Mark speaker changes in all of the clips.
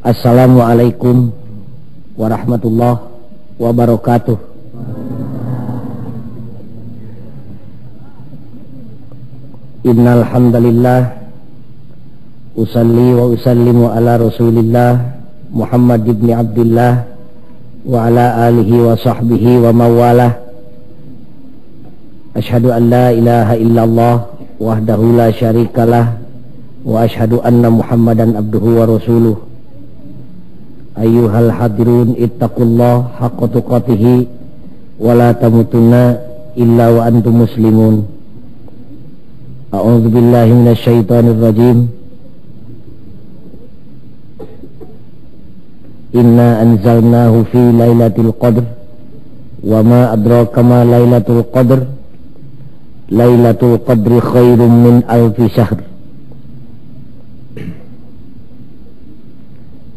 Speaker 1: Assalamualaikum warahmatullahi wabarakatuh. Innal hamdalillah usalli wa usallimu ala Rasulillah Muhammad ibn Abdullah wa ala alihi wa sahbihi wa mawalah. Ashhadu an la ilaha illallah wahdahu la syarikalah wa ashhadu anna Muhammadan abduhu wa rasuluh. Ayyuhal hadirun ittaqullah haqqa tuqatih wa la tamutunna illa wa antum muslimun. A'udzu billahi minasyaitonir rajim. Inna anzalnahu fi lailatul qadr wa ma adraka ma lailatul qadr. Lailatul qadri khairum min alfi syahr.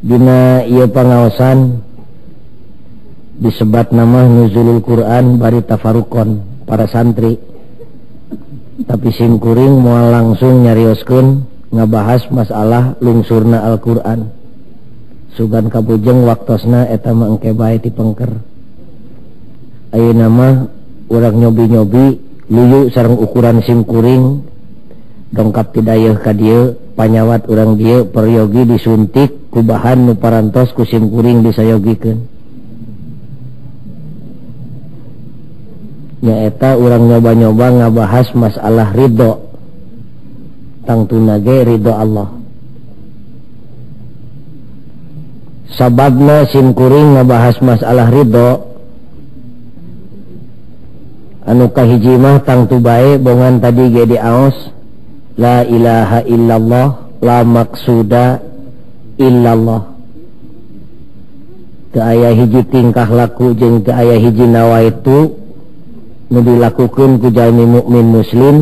Speaker 1: Dina ieu pangaosan disebat nama nuzulul Quran bari tafarukon para santri. Tapi simkuring moal langsung nyarioskeun ngabahas masalah lungsurna Al-Quran. Sugan kabujeng waktosna eta mah engke bae ti pengker. Ayeuna mah urang nyobi-nyobi luyu sareng ukuran simkuring dongkap ti dayeuh ka dieu panyawat urang dieu peryogi disuntik ku bahan nu parantos ku simkuring disayogikeun. Nyaeta urang nyoba-nyoba ngabahas masalah ridho. Tangtuna ge ridho Allah. Sababna simkuring ngabahas masalah ridho anu kahiji mah tangtu bae bongan tadi ge diaos la ilaha illallah la maksuda illallah. Teu aya hiji tingkah laku jeung teu aya hiji nawaitu nu dilakukeun ku jalmi mukmin muslim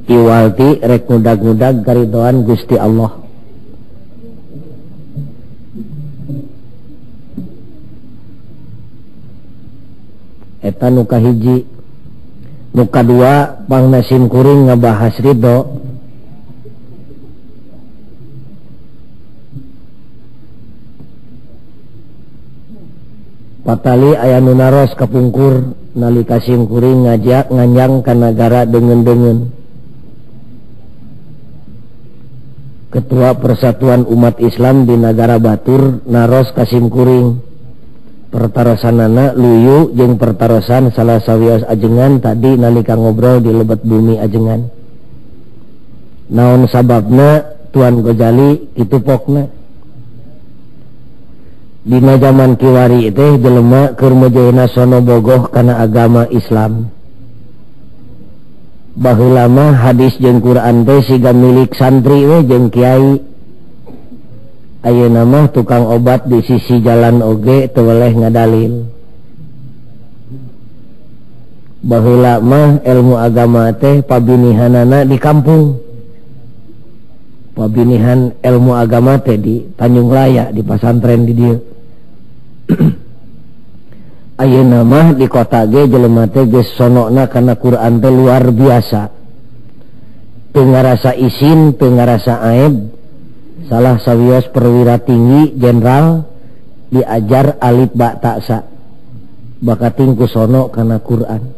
Speaker 1: iwalti rek ngudag-ngudag karidoan Gusti Allah. Eta nu kahiji. Nu kadua pangna simkuring ngabahas ridho. Patali aya nu naros kapungkur nalika simkuring ngajak nganjang ka nagara deungeun-deungeun. Ketua Persatuan Umat Islam di Nagara Batur naros ka simkuring. Pertarosanana luyu jeung pertarosan salah sawios ajengan tadi nalika ngobrol di lebet bumi ajengan. Naon sababna Tuan Gojali kitu pokna. Dina zaman kiwari teh jelema keur meujeuhna sono bogoh kana agama Islam. Baheula mah hadis jeung Quran teh siga milik santri we jeung kiai. Ayeuna mah tukang obat di sisi jalan oge teu weleh ngadalil. Baheula mah ilmu agama teh pabinihanana di kampung. Pabinihan ilmu agama teh di Tanjung Raya, di pasantren di dieu. Ayeuna mah di kota ge jelema teh geus sonokna kana Quran teh luar biasa. Teu ngarasa isin, teu ngarasa aib. Salah sawios perwira tinggi jenderal diajar alif ba ta sa. Bakating ku sono kana Quran.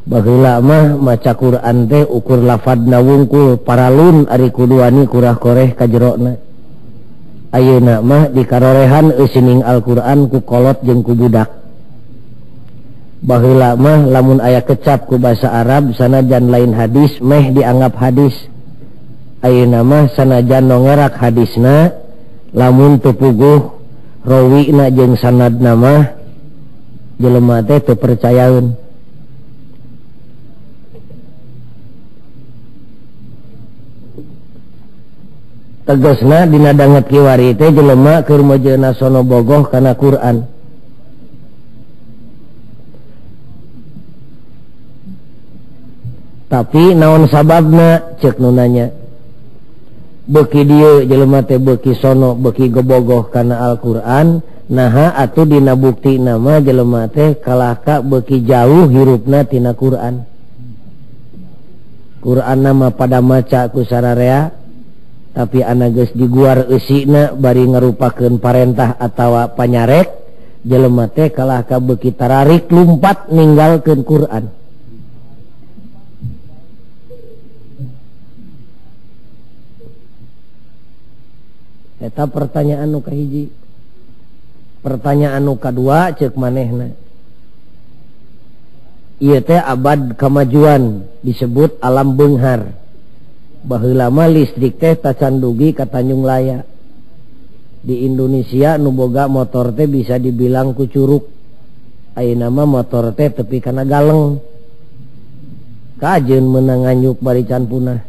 Speaker 1: Baheula mah maca Quran teh ukur lafadna wungkul paralun ari kuduani kurah koreh ka jerona. Ayeuna mah dikarorehan eusining Al-Qur'an ku kolot jeung ku budak. Baheula mah lamun aya kecap ku basa Arab sanajan lain hadis meh dianggap hadis. Ayeuna mah sanajan nongerak hadisna lamun teu puguh rawina jeung sanadna mah jelema teh teu percayaeun. Tegasna dina danget kiwari teh jelema keur meujeuhna sono bogoh kana Quran. Tapi naon sababna ceuk nu nanya. Beuki dieu jelema teh beuki sono beuki gebogoh kana Al-Qur'an, naha atuh dina bukti nama jelema teh kalahka beuki jauh hirupna tina Quran. Quran nama pada maca ku sararea Tapi anak geus diguar eusina bari ngarupakeun parentah atawa panyarek jelema teh kalah ka beuki tararik lumpat ninggalkeun Quran. Eta pertanyaan nu kahiji. Pertanyaan nu kadua ceuk manehna. Ieu teh abad kemajuan disebut alam beunghar. Baheula mah listrik teh tacan dugi ka Tanjung Laya. Di Indonesia nu boga motor teh bisa dibilang ku curug. Ayeuna mah motor teh tepi kana galeng. Kajeun meunang nganyuk bari can punah.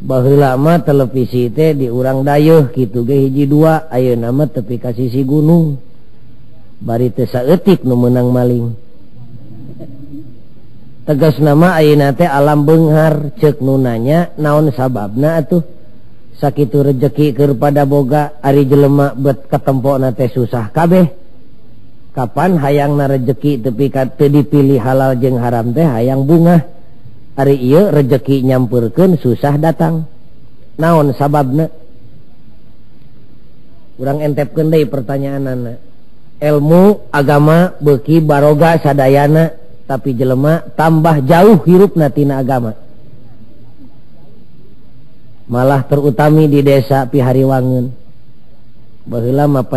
Speaker 1: Baheula mah televisi teh di urang dayeuh kitu ge hiji dua, ayeuna mah tepi ka sisi gunung. Bari teu saeutik nu meunang maling. Tegas nama ayeuna teh alam beunghar, ceuk nu nanya naon sababna atuh sakitu rejeki keur pada boga ari jelema bet katempona teh susah kabeh. Kapan hayangna rejeki tepi ka teu dipilih halal jeung haram teh hayang bungah. Ari ieu rejeki nyampeurkeun susah datang. Naon sababna? Urang entepkeun deui pertanyaanana. Ilmu agama beuki baroga sadayana, tapi jelema tambah jauh hirupna tina agama. Malah terutami di desa Pihariwangun. Baheula mah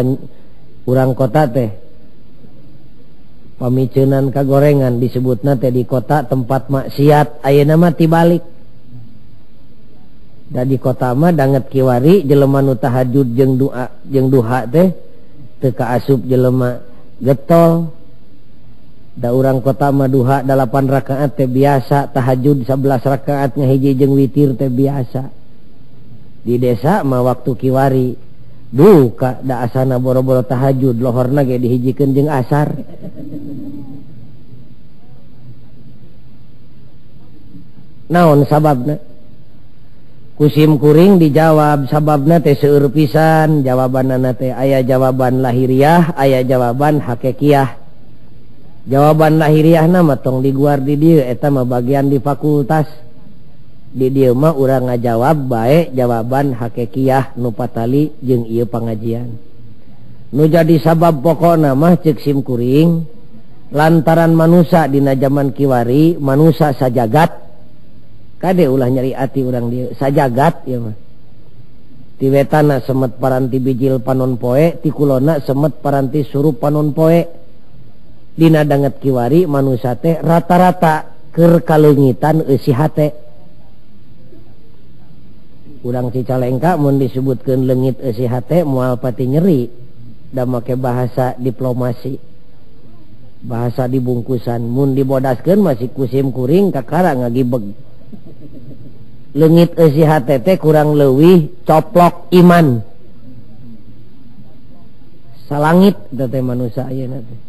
Speaker 1: urang kota teh pamiceunan kagorengan disebutna teh di kota tempat maksiat, ayeuna mah tibalik. Da di kota mah danget kiwari jelema nu tahajud jeung doa jeung duha teh teu kaasup jelema getol. Da urang kota mah duha 8 rakaat teh biasa, tahajud 11 rakaat ngahiji jeung witir teh biasa. Di desa mah waktu kiwari duka da asana boro-boro tahajud lohorna ge dihijikeun jeung asar. Naon sababna? Kusim kuring dijawab sababna teh seueur pisan, jawabanana teh aya jawaban lahiriah, aya jawaban hakikiah. Jawaban lahiriahna mah tong diguar di dieu, eta mah bagian di fakultas. Di dieu mah urang ngajawab bae jawaban hakikiah nu patali jeung ieu pangajian. Nu jadi sabab pokona mah ceuk sim kuring lantaran manusa dina jaman kiwari manusa sajagat. Kade ulah nyeri ati urang dieu sajagat ieu mah. Ti wetana semet paranti bijil panon poe, ti kulona semet paranti surup panon poe. Dina danget kiwari manusa teh rata-rata keur kaleungitan eusi hate. Urang Cicalengka mun disebutkeun leungit eusi hate moal pati nyeri, da make bahasa diplomasi. Bahasa dibungkusan mun dibodaskeun masih kusim kuring kakara ngagibeg. Leungit eusi hate teh kurang leuwih coplok iman. Salangit teh manusa ayeuna teh.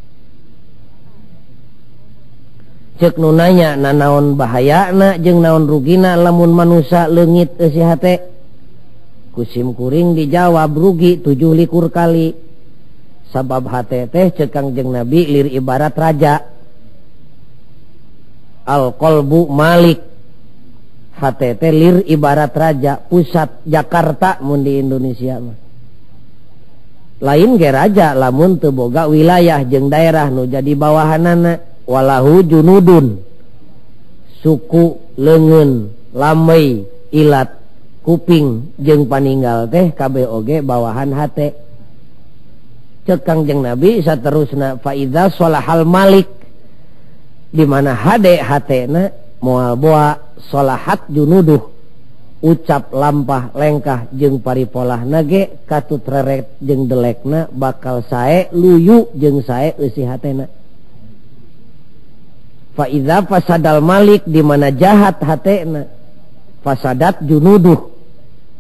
Speaker 1: Ceuk nu nanya nanaon bahayana jeung naon rugina lamun manusa leungit eusi hate. Kusim kuring dijawab rugi 27 kali. Sabab hate teh ceuk Kangjeng Nabi lir ibarat raja. Al qalbu malik. Hate teh lir ibarat raja, pusat Jakarta mun di Indonesia mah. Lain ge raja lamun teu boga wilayah jeung daerah nu jadi bawahanana. Walahu junudun, suku leungeun, lamei, ilat, kuping jeung paninggal teh kabeh oge bawahan hate. Ceuk Kangjeng Nabi saterusna fa idza sholahal malik, di mana hade hatena moal boa sholahat junuduh, ucap lampah lengkah jeung paripolahna ge katut reret jeung delekna bakal sae luyu jeung sae eusi hatena. Fa idza fasadal malik, di mana jahat hatena fasadat junuduh,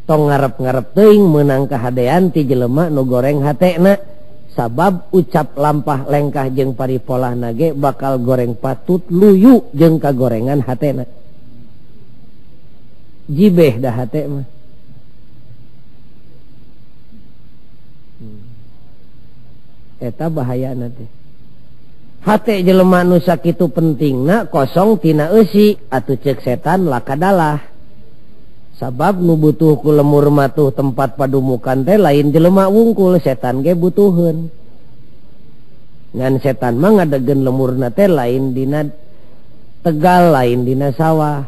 Speaker 1: tong ngarep-ngarep teuing meunang kahadean ti jelema nu goreng hatena, sabab ucap lampah lengkah jeung paripolahna ge bakal goreng patut luyu jeung kagorengan hatena. Jibeh dah hate mah. Eta bahayana teh. Hate jelema nu sakitu pentingna kosong tina eusi atuh ceuk setan lakadalah. Sabab nu butuh ku lemur matuh tempat padumukan teh lain jelema wungkul, setan ge butuheun. Ngan setan mah ngadegen lemurna teh lain dina tegal, lain dina sawah,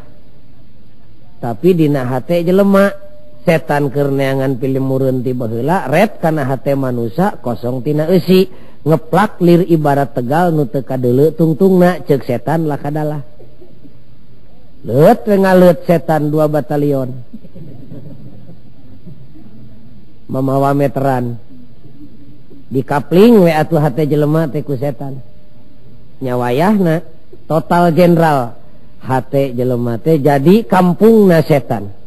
Speaker 1: tapi dina hate jelema. Setan keur neangan pilemureun ti baheula ret kana hate manusa kosong tina eusi, ngeplak lir ibarat tegal nu teu kadeuleu tungtungna, ceuk setan lakadalah. Leut we ngaleut setan 2 batalion mamawa meteran, dikapling we atuh hate jelema teh ku setan. Nyawayahna total jenderal hate jelema teh jadi kampungna setan.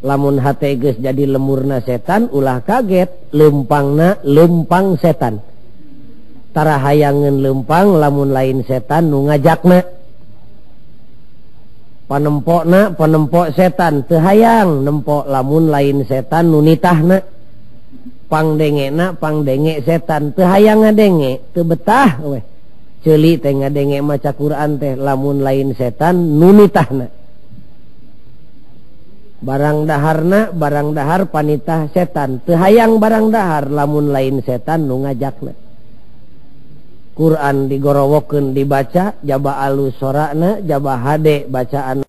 Speaker 1: Lamun hate geus jadi lemurna setan, ulah kaget, lempangna lempang setan. Tara hayangeun lempang lamun lain setan nu ngajakna. Panempokna panempok setan, teu hayang nempok lamun lain setan nu nitahna. Pangdengena pangdenge setan, teu hayang ngadenge, teu betah weh. Ceuli teh ngadenge maca Quran teh lamun lain setan nu nitahna. Barang daharna barang dahar panitah setan, teu hayang barang dahar lamun lain setan nu ngajakna. Quran digorowokeun dibaca jaba alus sorana, jaba hade bacaan.